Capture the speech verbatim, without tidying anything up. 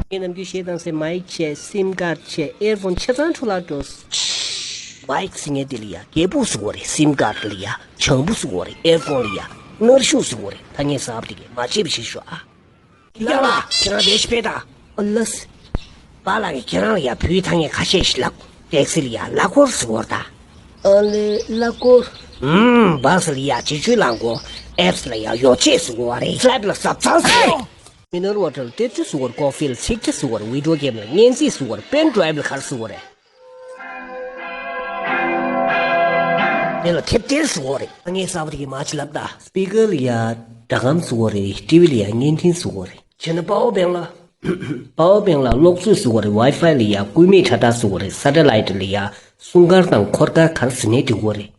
ངས་ནམ་རྒྱུན་བཤད་དང་ཟེར། མའིག་བྱས། སིམ་ཀར་བྱས། ཨེར་ཕོན་ཆ་ཚང་འཕྲོ་བརླག་འགྲོ། མའིག་ཟེར་མཁན་དེ་ལ་ཡ་རྒྱལ་པོ་ཟེར་དགོས་རེད། སིམ་ཀར་ལ་ཡ་བྱང་བུ་ཟེར་དགོས་རེད། ཨེར་ཕོན་ལ་ཡ་ནར་ཤུགས་ཟེར་དགོས་རེད། ད་ངས་ཟ་བ་དེ་གས་མ་བརྗེད་པ་བྱེད་ཤོག་ཨ། ཡ་ལ་ཁྱེད་རང་བདེ་ཞིག་སྤེལ་དང་། ཨ་ལས། པཱ་ལགས་ཀྱིས་ཁྱེད་རང་ལ་ཡ་བོད་ཐ་སྙད་ཁ་ཤས་ཤིག་ལབ། ཏེག་སི་ལ་ཡ་གླ་འཁོར་ཟེར་དགོས་རེད་ད། ཨ་ལས། གླ་འཁོར། ཨུམ། བྷ་སི་ལ་ཡ་བྱི་ཅུང་ལང་གོ། ཨེབ་སི་ལ་ཡ་ཡོ་ཆས་ཟེར་དགོས་པ་རེད། ཕི་ལའེ་ཊི་ལ་ཟབ་ཚང་ཟེར། མི་ནེ་རལ་ཝ་ཊར་ལ་ཏྲི་ཏྲི་ཟེར་དགོས་རེད། ཀོ་ཕི་ལ་ཚིག་ཁྲི་ཟེར་དགོས་རེད། བི་ཌི་ཡོ་གེམ་ལ་གཉན་ཚད་ཟེར་དགོས་རེད། པེན་ཌི་རའེབ་ལ་ག་རེ་ཟེར་དགོས་རེད། དེ་ལ་ཐེབས་གཏེར་ཟེར་དགོས་རེད། ངས་གསར་པ་དེ་གི་མ་ཅི་ལབ་ད། སི་པི་ཀར་ལ་ཡ་སྒྲ་སྒམ་ཟེར་དགོས་རེད། ཊི་བི་ལ་ཡ་བརྙན་འཕྲིན་ཟེར་དགོས་རེད། བྱས་ན་པ་ཝར་བེང་ལ། པ་ཝར་བེང་ལ་གློག་མཛོད་ཟེར་དགོས་རེད། ཝའི་ཕའི་ལ་ཡ་སྐུད་མེད་ཁྲ་ཁྲ་ཟེར་དགོས་རེད། སེ་ཊེ་ལའེ་ཊི་ལ་ཡ་སྲུང་སྐར་དང་འཁོར་སྐར་ག་རེ་ཟེར་ནའི་འགྲིག་གི་རེད།